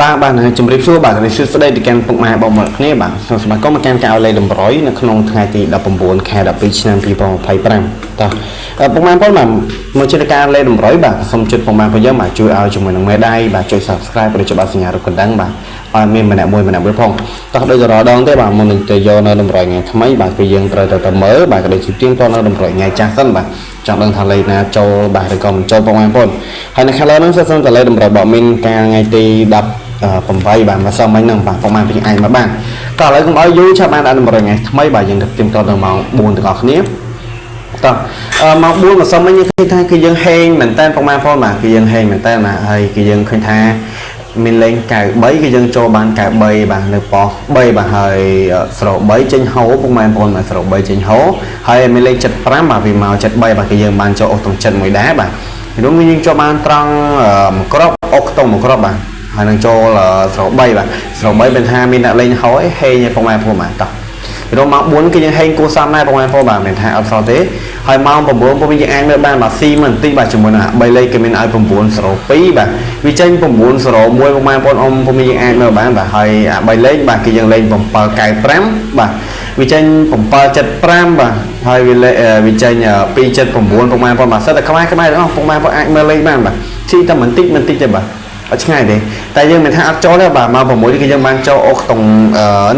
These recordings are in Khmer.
បាទបាទនឹងជម្រាបសួរបាទនេះសួស្តីទៅកាន់ពុកម៉ែបងប្អូនគ្នាបាទសូមស្វាគមន៍មកកាន់ការឲ្យលេខតម្រុយនៅក្នុងថ្ងៃទី19ខែ12ឆ្នាំ2025តោះអឺពុកម៉ែបងប្អូនបាទមកជាការលេខតម្រុយបាទសូមជិតពុកម៉ែបងប្អូនយើងបាទជួយឲ្យជាមួយនឹងមេដៃបាទជួយ Subscribe ឬចុចបាល់សញ្ញារូបកណ្ដឹងបាទឲ្យមានម្នាក់មួយម្នាក់មួយផងតោះដូចរដងទេបាទមុននឹងទៅយកនៅតម្រុយថ្ងៃថ្មីបាទគឺយើងត្រូវតែទៅមើលបាទក៏ដូចជាទៀងទាត់នៅតម្រុយថ្ងៃចាស់សិនបាទចង់ដឹងថាលេខណាចូលបាទឬក៏មិនចូលពុកម៉ែបងប្អូនហើយនៅខាងលើហ្នឹងសិនតែលេខតម្រុយបើមានការថ្ងៃទី10 8បាទមកសមមិញហ្នឹងបាទប្រហែលពីអាចមកបានតោះឥឡូវកុំឲ្យយូរឆាប់បានដាក់តម្រុយថ្ងៃថ្មីបាទយើងទៅទៀមទាត់នៅម៉ោង4ទាំងអស់គ្នាតោះអឺម៉ោង4មកសមមិញយើងឃើញថាគឺយើងហេងមែនតើប្រហែលផងបាទគឺយើងហេងមែនតើបាទហើយគឺយើងឃើញថាមានលេង93គឺយើងចូលបាន93បាទនៅប៉ុស្តិ៍3បាទហើយ03ចេញហោពុកម៉ែបងប្អូនបាទ03ចេញហោហើយមានលេខ75បាទវាមក73បាទគឺយើងបានចូលអុសតុងចិត្តមួយដែរបាទនោះយើងចូលបានត្រង់មួយក្របអុសខ្ទង់មួយក្របបាទហើយនឹងចូល03បាទ03เป็นថាមានអ្នកលេងហើយហេងឲ្យពុកម៉ែបងប្អូនបាទតោះពីរម៉ោង4គឺយើងហេងគួសមដែរពុកម៉ែបងប្អូនបាទមិនថាអត់សោះទេហើយម៉ោង9ពុកយើងអាចមើលបានបាទស៊ីមិនបន្តិចបាទជាមួយនឹង3លេខគេមានឲ្យ902បាទវាចេញ901ពុកម៉ែបងប្អូនអ៊ំពុកយើងអាចមើលបានបាទហើយអា3លេខបាទគឺយើងលេង795បាទវាចេញ775បាទហើយវាលេវាចេញ279ពុកម៉ែបងប្អូនបាទសិតតែខ្មែរខ្មែរទាំងអស់ពុកម៉ែបងប្អូនអាចមើលលេខបានបាទស៊ីតែបន្តិចបន្តិចទេបាទអត់ឆ្ងាយទេតែយើងមិនថាអត់ចូលទេបាទមក6នេះគឺយើងបានចូលអុកតុង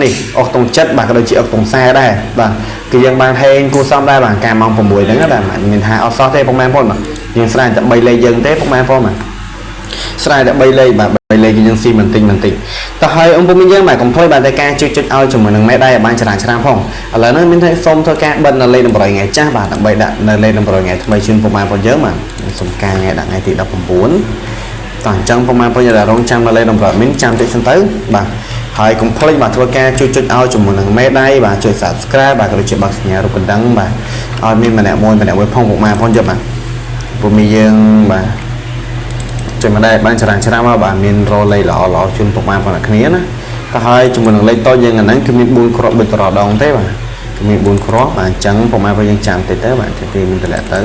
នេះអុកតុងចិត្តបាទក៏ដូចជាអុកតុងខ្សែដែរបាទគឺយើងបានហេងគូសំដែរបាទការម៉ោង6ហ្នឹងដែរបាទមានថាអត់សោះទេពុកម៉ែបងប្អូនបាទយើងស្រាយតែ3លេខយើងទេពុកម៉ែបងប្អូនបាទស្រាយតែ3លេខបាទ3លេខគឺយើងស៊ីបន្តិចបន្តិចតោះហើយអង្គពុំយើងបាទកុំភ្លេចបាទតែការជួយចុចឲ្យជាមួយនឹងមេដៃឲ្យបានច្រើនច្រើនផងឥឡូវនេះមានថាសូមធ្វើការបិទនៅលេខតម្រុយថ្ងៃចាស់បាទដើម្បីដាក់នៅលេខតម្រុយថ្ងៃថ្មីជូនពុកម៉ែបងប្អូនយើងបាទសូមការថ្ងៃដាក់ថ្ងៃទី19តោះអញ្ចឹងប្រហែលពលដែលរងចាំនៅលេខតម្រុយមានចាំតិចសិនទៅបាទហើយកុំភ្លេចបាទធ្វើការជួយចុចឲ្យជាមួយនឹងមេដៃបាទជួយ Subscribe បាទក៏ដូចជាបើកសញ្ញារូបកណ្ដឹងបាទឲ្យមានម្នាក់មួយម្នាក់មួយផងពុកម៉ែផងយកបាទពុំមានយើងបាទចុចម្ដងបានច្រើនច្រើនមកបាទមានរលេខល្អល្អជូនពុកម៉ែបងប្អូនគ្នាណាតោះហើយជាមួយនឹងលេខតូចយើងអាហ្នឹងគឺមាន4គ្រាប់ដូចត្រដងទេបាទគឺមាន4គ្រាប់បាទអញ្ចឹងពុកម៉ែបងយើងចាំតិចទៅបាទទីមានតម្លាក់ទៅ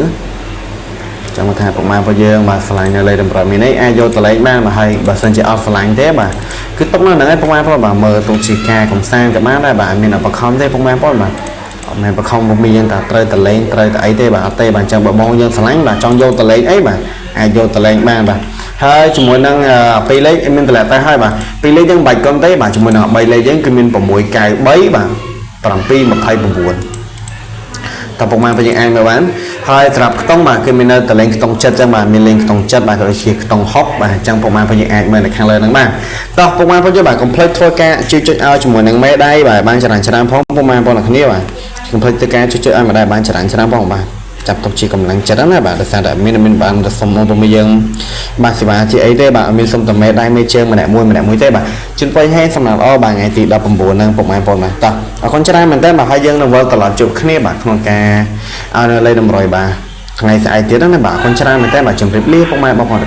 ចង់ថាប្រមាណរបស់យើងបាទឆ្លាញ់នៅលេខតម្រូវមាននេះអាចយកតលេខបានបាទហើយបើសិនជាអត់ឆ្លាញ់ទេបាទគឺទុកនៅហ្នឹងឯងពុកម៉ែបងបាទមើលទុកជាការកំសាន្តក៏បានដែរបាទអត់មានបខំទេពុកម៉ែបងបាទអត់មានបខំពុកមីយើងតែត្រូវតលេងត្រូវតែអីទេបាទអត់ទេបាទអញ្ចឹងបើបងយើងឆ្លាញ់បាទចង់យកតលេងអីបាទអាចយកតលេងបានបាទហើយជាមួយនឹងពីរលេខមានតម្លាក់ទៅហើយបាទពីរលេខយើងបាច់កុំទេបាទជាមួយនឹង3លេខយើងគឺមាន693បាទ729តើពុកម៉ែបងយើងអាចមើលបានហើយសម្រាប់ខ្ទង់បាទគឺមាននៅតលេងខ្ទង់ចិត្តចឹងបាទមានលេងខ្ទង់ចិត្តបាទក៏ដូចជាខ្ទង់ហុកបាទអញ្ចឹងពុកម៉ែបងយើងអាចមើលនៅខាងលើហ្នឹងបាទតោះពុកម៉ែបងយើងបាទកុំភ្លេចធ្វើការជួយចុចឲ្យជាមួយនឹងមេដៃបាទបានច្រើនច្រើនផងពុកម៉ែបងអ្នកគ្នាបាទកុំភ្លេចធ្វើការជួយចុចឲ្យម្ដាយបានច្រើនច្រើនផងបាទចាប់ទុកជាកម្លាំងចិត្តណាបាទដោយសារតែមានមានបានទៅសុំមកពុំយើងបាទសេវាជាអីទេបាទអត់មានសុំតែមេដៃមេជើងម្នាក់មួយម្នាក់មួយទេបាទជូនពរហេងសម្រាប់អបាទថ្ងៃទី19ហ្នឹងពុកម៉ែបងប្អូនបាទតោះអរគុណច្រើនមែនតើបាទហើយយើងនឹងវិលត្រឡប់ជួបគ្នាបាទក្នុងការឲ្យនៅលេខតម្រុយបាទថ្ងៃស្អែកទៀតណាបាទអរគុណច្រើនមែនតើបាទជម្រាបលាពុកម៉ែបងប្អូន។